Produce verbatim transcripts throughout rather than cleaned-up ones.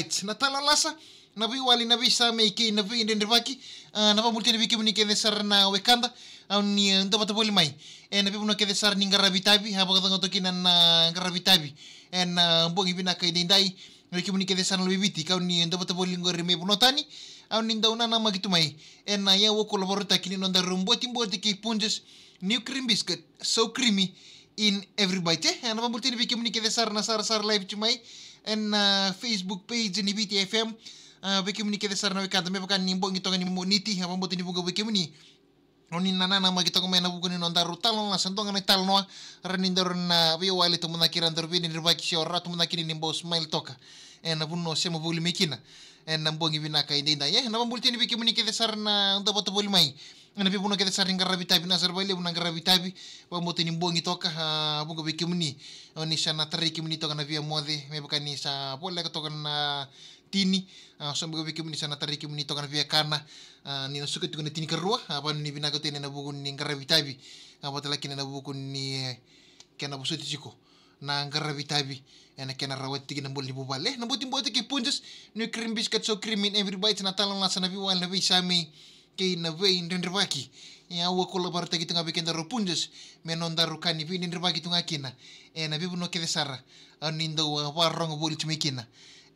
It's na tala lasa, na veiwali, na veisamei kei na veidredrevaki. A, na vabula tiko yani vei kemuni kece sara na wekada, a, ni, e, dau vata voli mai. E, na veivanua kece sara ni qaravi tavi, a, vakacaucautaki kina na qaravi tavi. E, na bogi vinaka edaidai, vei kemuni kece sara na Viti, kau ni dau vata voli qori mai vanua tani, au ni dau nanamaki tu mai. E, na yau au kula varautaki ni nodaru botiboti kei Punjas, new cream biscuit, so creamy in every bite. E, na vabula tiko yani vei kemuni kece sara na sarasara live tu mai. E, na Facebook page ni Viti F M. A, vei kemuni kece sara na wekada, me vaka ni bogi toka ni Moniti, a, vabula ni vuqa vei kemuni. Oni nanamaki toka mai na vuku ni nodaru tala lasa, dua ga na italanoa, ra ni daru na veiwali tu mada kei ira, daru veidredrevaki se o ra tu mada kina ni bau smile toka. E, na vanua sema voli mai kina. E, na bogi vinaka edaidai. E, na vabula tiko yani vei kemuni kece sara na dau vata voli mai. E, na veivanua kece sara ni qaravi tavi, na sara vakalevu na qaravi tavi. Vabula ni bogi toka, a, vuqa vei kemuni. Oni sa na tarai kemuni toka na via moce, me vaka ni sa voleka toka na tini, a, so beka vei kemuni sa na tarai kemuni toka na via kana, a, ni na suka tiko na tinikarua, a, vanuinui vinaka tu yani ena vuku ni qaravi tavi, a, vata kina ena vuku ni, e, kena vosoti tiko na qaravi tavi, ena kena rawati tiko na bula ni vuvale. Na botiboti kei Punjas, new cream biscuit, so creamy in every bite, na tala lasa, na veiwali, na veisamei, kei na veidredrevaki. E, au a kula varautaki tu ga vei kedaru Punjas, me nodaru ka ni veidredrevaki tu ga kina. E, na veivanua kece sara, a, ni dau, a, vakarorogo voli tu mai kina.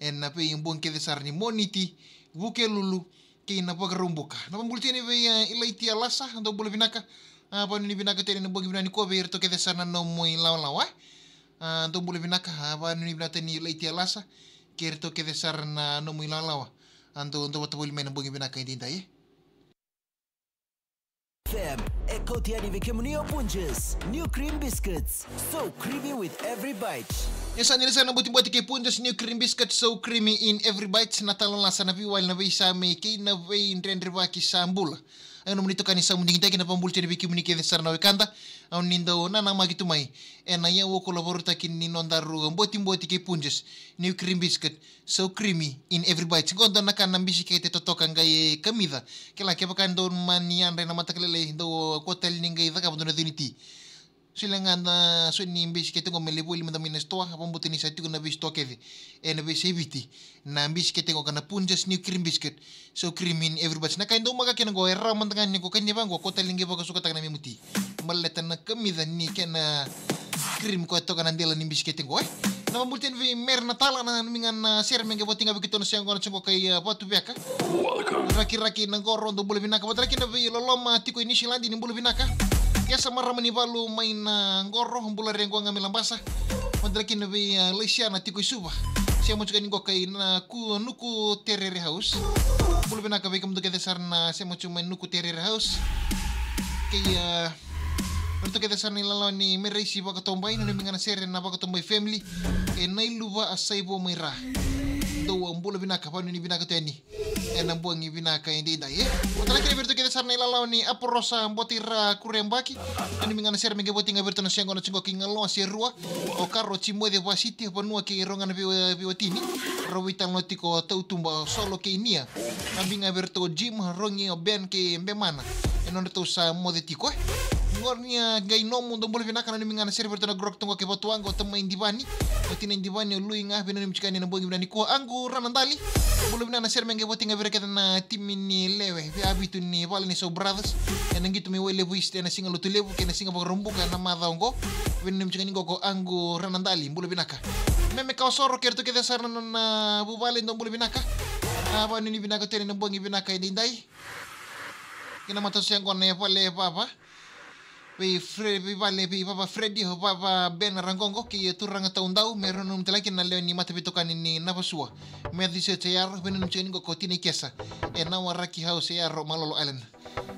E, na veibogi kece sara ni Moniti, Vukelulu, kei na Vakaraubuka. Na vabula tiko yani vei, a, Ilaitia Lasa, dou bula vinaka. A, vanuinui vinaka tu yani ena bogi vinaka nikua vei iratou kece sara na nomu ilawalawa. A, dou bula vinaka, a, vanuinui vinaka tu yani Ilaitia Lasa, kei iratou kece sara na nomu ilawalawa. A, dou, dou vata voli mai na bogi vinaka edaidai, e. F M, e kauti yani vei kemuni o Punjas, new cream biscuits, so creamy with every bite. E sa ni rasa na botiboti kei Punjas, new cream biscuits, so creamy in every bite, na tala lasa, na veiwali, na veisamei, kei na veidredrevaki sa bula. Au nomuni itokani Samu Digitaki, na vabula tiko yani vei kemuni kece sara na wekada, au ni dau nanamaki tu mai. E, na yau au kula varautaki ni nodaru botiboti kei Punjas, new cream biscuit, so creamy in every bite. Qo dua na ka na bisikete totoka qai kamica. Kila kevaka dou mani yadra ena mataka lailai, dou kua tale ni qai cakava dua na cuniti. Solia ga na so ni bisikete qo me lai voli mada mai na sitoa, vabula ni sa tiko na veisitoa kece ena veiyasai Viti. Na bisikete qo ka na Punjas new cream biscuit, so creamy in every bite. Na ka e dau maka kina qo, e rawa mada ga ni ko kania vaqo, kua tale ni qai vakasukataka na memuti. Baleta na kamica ni kena cream koya toka na dela ni bisikete qo, e. Na vabula tiko yani vei Mere Natala, nanumi ga na sere me qai voti ga vei keitou na siga qo na Joko kei, a, Vatuveka. Rakiraki na qoro, dou bula vinaka. Vata kina vei Loloma tiko i Niusiladi, ni bula vinaka. Kesa Marama ni Valu mai na qoro, bula re qo ga mai Labasa. Vata kina vei, a, Laisiana tiko i Suva. Sema tiko yani qo kei na Ku-, Nuku Terere House. Bula vinaka vei kemudou kece sara na sema tiko mai Nuku Terere House. Kei, a, Vei iratou kece sara na ilalawa ni Meraisi Vakatobai, nanumi ga na sere na Vakatobai family. E Nailuva a Saivo mai Ra. Dou a bula vinaka, vanuinui vinaka tu yani ena bogi vinaka edaidai, e. Vata kina vei iratou kece sara na ilalawa ni Aporosa Boteira Kurebaki. Nanumi ga na sere me qai voti ga vei iratou na siga qo na Joko kei Galoa Serua. O Karo Timoce Vasiti, Vanua kei Roga na vei, veiwatini. Rau veitalanoa tiko o Tautuba, o Solo kei Nia. Ka biga vei iratou o Jim, Rogi, o Ben kei Bemana. E nodratou sa moce tiko, e. Qori ni a qai nomu, dou bula vinaka, nanumi ga na sere vei iratou na Grok Togo kei Vatuwaqa, o Tamai Divani. O Tinai Divani, o Lui ga, veinanumi tiko yani ena bogi vinaka nikua, Aqu Ranadali. Bula vinaka, na sere me qai voti ga vei ira kece na timi ni lewe, vei a vitu ni Vale ni Sau Brothers. Ena qito mai Wailevu East, ena siga Lotulevu, kei na siga Vakaraubuka, ena macawa oqo. Veinanumi tiko yani qo ko Aqu Ranadali, bula vinaka. Meme Kawasoro, kei iratou kece sara na nona vuvale, dou bula vinaka. A, vanuinui vinaka tu yani ena bogi vinaka edaidai. Kei na matasese qo na vale vava. Vei Fre-, vei vale, vei vava Fredi, o vava Ben Raqoqo, kei turaga Taudau, me rau nanumi tale ga kina na lewe ni mataveitokani ni Navasua. Me Cise Teyaro, veinanumi tiko yani qo ko Tinai Kesa. Ena Waraki House, Yaro, Malolo Island.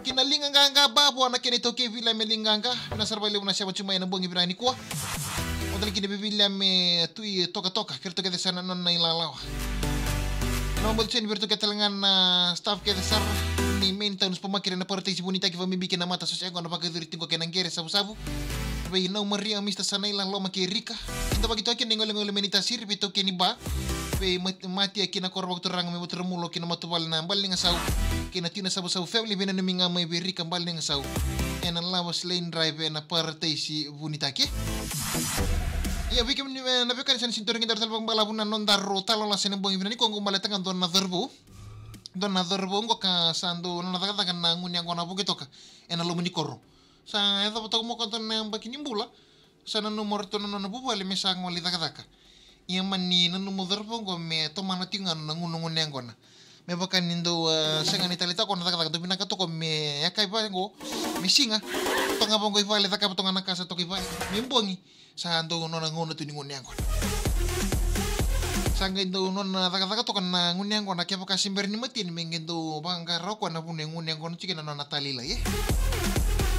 Kei na liga qaqa, ba vua na kena itaukei Viliame Liga Qaqa, na sara vakalevu na sema tiko mai ena bogi vinaka nikua. Vata kina vei Viliame Tui Tokatoka, kei iratou kece sara na nona ilalawa. Na vabula tiko yani vei iratou kece tale ga na staff kece sara ni Main Town Supermarket ena Parataisi Vunitaki, vakabibi kina na mata soseqa na vakayacori tiko kei na qere savusavu. Vei Nau Maria, Mister Sanaila, Loma kei Rika. Kidavaki toka kina na igolegole mai Naitasiri, vei taukei ni ba. Vei Mat-, Matia kei na koro vakaturaga mai Vaturamulo kei na matavuvale na Bale ni Gasau. Kei na Tina Savusavu family, veinanumi ga mai vei Rika Bale ni Gasau. Ena Lovers Lane Drive, ena Parataisi Vunitaki. Ia, vei kemuni, e, na veiwekani, sa na sini tauri keda tale vakabalavu na nodaru talanoa se na bogi vinaka nikua. Qo baleta ga dua na cauravou. Dua na cauravou qo ka sa dau nona cakacaka na gunu yaqona vuki toka ena loma ni koro. Sa yacova toka mai o koya dua na yabaki ni bula. Sa nanuma o ratou na nona vuvale me sa gole cakacaka. Ia mani nanuma o cauravou qo me tomana tiko ga na gunaguna yaqona. Me vaka ni dau, e, sega ni taleitaka o koya na cakacaka, dau vinaka toka me yakavi vaqo, me siga. Toka vaqo i vale, cakava toka na ka sa toka i vale, me bogi. Sa dau nona gauna tu ni gunu yaqona. Sa qai dau nona cakacaka toka na gunu yaqona, kevaka se bera ni mateni me qai dau vaqara o koya na vanua e gunu yaqona tiko kina na nona talilailai, e.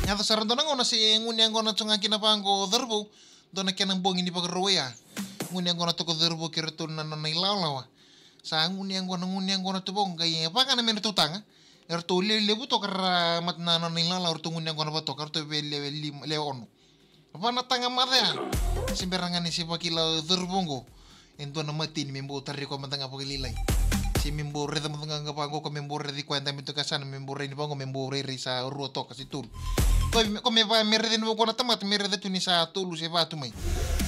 Yaco sara dua na gauna se gunu yaqona tu ga kina vaqo o cauravou, dua na kena bogi ni vakarau oya. Gunu yaqona toka o cauravou kei ratou na nona ilawalawa. Sa gunu yaqona, gunu yaqona tu vaqo qai vaka na me ratou taga. Eratou lewe levu toka ra mat na nona ilawalawa, ratou gunu yaqona vatoka, ratou vei lewe lima, lewe ono. Va na taga maca ya. Se bera ga ni se vakila o cauravou qo e dua na mateni me bau tarai koya mada ga vakalailai. Se me bau raica mada ga vaqo, ka me bau raici koya e dabe toka e yasana, me bau rai ni vaqo, me bau rairai sa rua toka se tolu. Koya me, koya me va, me raica ni vaqo na tamata, me raica tu ni sa tolu se va tu mai.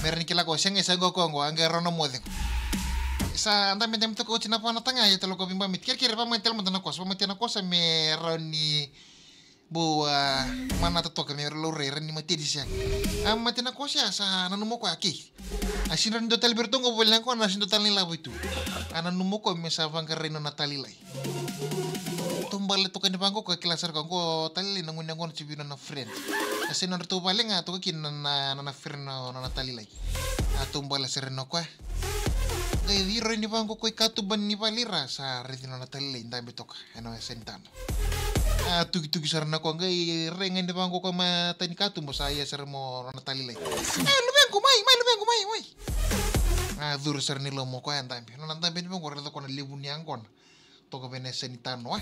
Me rawa ni kila koya, sega, sa qo, qo, qo, a qai rawa na moce qo. Sa dabe, dabe toka oti na va na taga, ia tale o koya veiba me kerekere, vamate tale mada na kosa, vamate na kosa me rawa ni bau, a, manata toka me laurai, rawa ni mateni se sega. A mate na kosa ya, sa nanuma o koya, kei. A sini rawa ni dua tale vei iratou qo vale yaqona, a sini dua tale na ilavo i tu. A nanuma o koya me sa vaqarai nona talilailai. Taubale toka ni vaqo, koya kila sara o koya qo talilailai, na gunu yaqona tiko vei nona friend. A sega ni nodratou vale ga toka kina na, na, na friend na nona talilailai. A taubale sara yani o koya. Qai rai ni vaqo, koya i katuba ni vale i ra, sa raici nona talilailai dabe toka ena yasa ni tano. A tukituki sara o koya, qai rai ga ni vaqo o koya mai tani katuba, sa ia sara mai o nona talilailai. E, luvequ, mai, mai, luvequ, mai, mai. A curu sara ni loma o koya, dabe. Nona dabe ni vaqo, raica o koya na levu ni yaqona toka vei na yasa ni tano, e.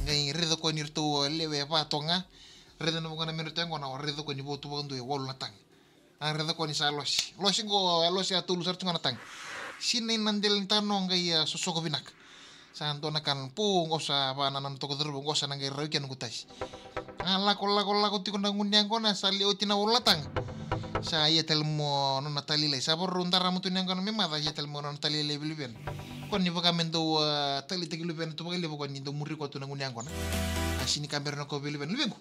Qai raica o koya ni ratou lewe va toka ga. Raica ni vaqo na me ratou yaqona, raica o koya ni vo tu vakadua e walu na taga. A raica o koya ni sa losi. Losi qo, a losi, a tolu sara tu ga na taga. Sinai na dela ni tano qai, a, sosoko vinaka. Sa dua na ka na, po, qo sa va na nona toka cauravou, qo sa na qai rawa kina noqu tasi. A lako, lako, lako tiko na gunu yaqona, sa lewe oti na walu na taga. Sa ia tale mai o nona talilailai. Sa vakarau darama tu na yaqona me maca, ia tale mai o nona talilailai vei luvena. Koya ni vaka me dau, a, taleitaki luvena tu vakalevu, koya ni dau muri koya tu na gunu yaqona. A sini ka bera o koya vei luvena, luvequ.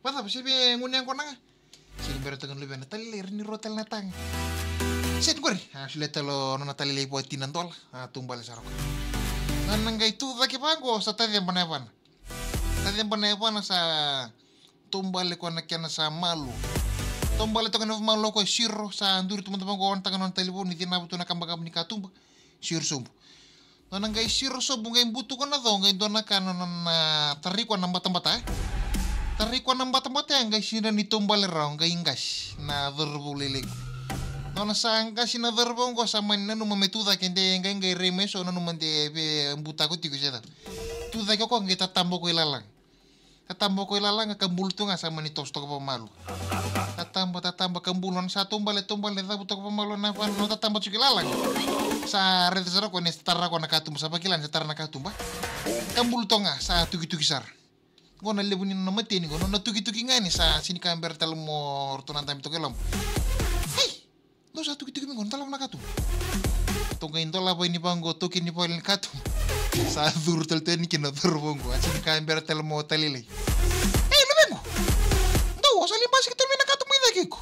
Vacava, se vei gunu yaqona ga? Sini bera toka na luvena, talilailai, rawa ni rua tale na taga. Seti qori, a solia tale o nona talilailai vua, tini na dola, a taubale sara o koya. Nona qai tu cake vaqo, sa taceba na yavana. Taceba na yavana, sa taubale o koya na kena sa malu. Taubale toka na yavamalu o koya, siro, sa duri tu mada vaqo, o na taka nona talevoni, cinava tu na kabakaba ni katuba. Siro sobu. Nona qai siro sobu, qai butuka na co, qai dua na ka nona, nona tarai koya na batabata, e. Tarai koya na batabata, e, qai sini rawa ni taubale rawa, qai qasi na cauravou lailai qo. Nona sa qasi na cauravou qo, sa mani nanuma me tu cake, de qai, qai rai mai eso, nanuma de via butako tiko se cava. Tu cake o koya, qai tataba o koya i lalaga. Tataba o koya i lalaga, kabulu tu ga, sa mani toso toka vakamalua. Tataba, tataba, kabulu, nona sa taubale, taubale, cavu toka vakamalua na yavana, nona tataba tiko i lalaga. Sa raica sara o koya ni sa tara o koya na katuba, sa vakila ni sa tara na katuba. Kabulu toka ga, sa tukituki sara. Qo na levu ni nona mateni qo, nona tukituki ga ni sa sini ka bera tale mai o ratou na dabe toka i loma. Hei! Dou sa tukituki mai qo, na dolava na katuba. Ratou qai dolava yani vaqo, taukei ni vale ni katuba. Sa curu tale tu yani kina o cauravou qo, a sini ka bera tale mai o talilailai. Ei, luvequ! Dou, o sa lai basika tale mai na katuba i cake iko.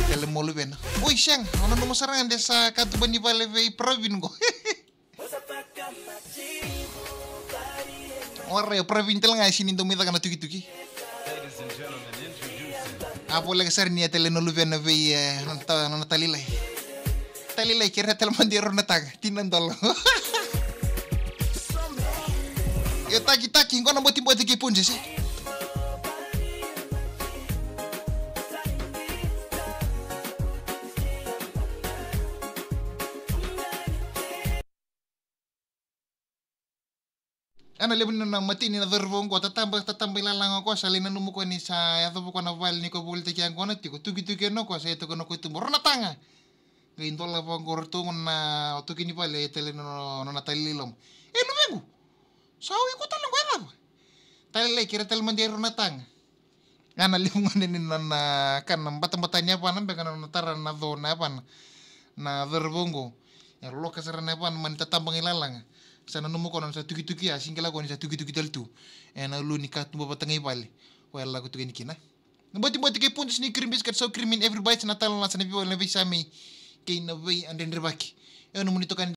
Tale mai o luvena. Oi, sega, o nanuma sara ga de sa katuba ni vale vei Pravin qo. Warai, o Pravin tale ga e sini dau mai caka na tukituki. A voleka sara ni a tale na luvena vei, e, nona ta-, nona talilailai. Talilailai, kerea tale mada e rua na taga, tini na dola. E takitaki, qo na botiboti kei Punjas, e. Ena levu ni nona mateni na cauravou qo, tataba, tataba i lalaga o koya, sa lai nanuma o koya ni sa yacova o koya na vale ni koya volitaki yaqona tiko, tukituki yani o koya, sa ia toka na koya i tuba, rua na taga. Qai dolava qo o ratou qo na taukei ni vale, e tale na nona, nona talilailai i loma. E, luvequ! Sa o iko tale qo, e cava? Talilailai, kerea tale mada e rua na taga. Ga na levu ga ni na, na ka na batabata ni yavana, beka na, na tara na co na yavana. Na cauravou qo. E loka sara na yavana, mani tatabaka i lalaga. Sa nanuma ko na sa tukituki ya, sega ni kila ko ni sa tukituki tale tu. E na lu ni katuba vata ga i vale. Ko e lako tu kina. Na botiboti kei putus ni cream biscuit, so creamy in every bite, na tala na sa na veiwali na veisamei. Kei na vei adredrevaki. E na muni toka ni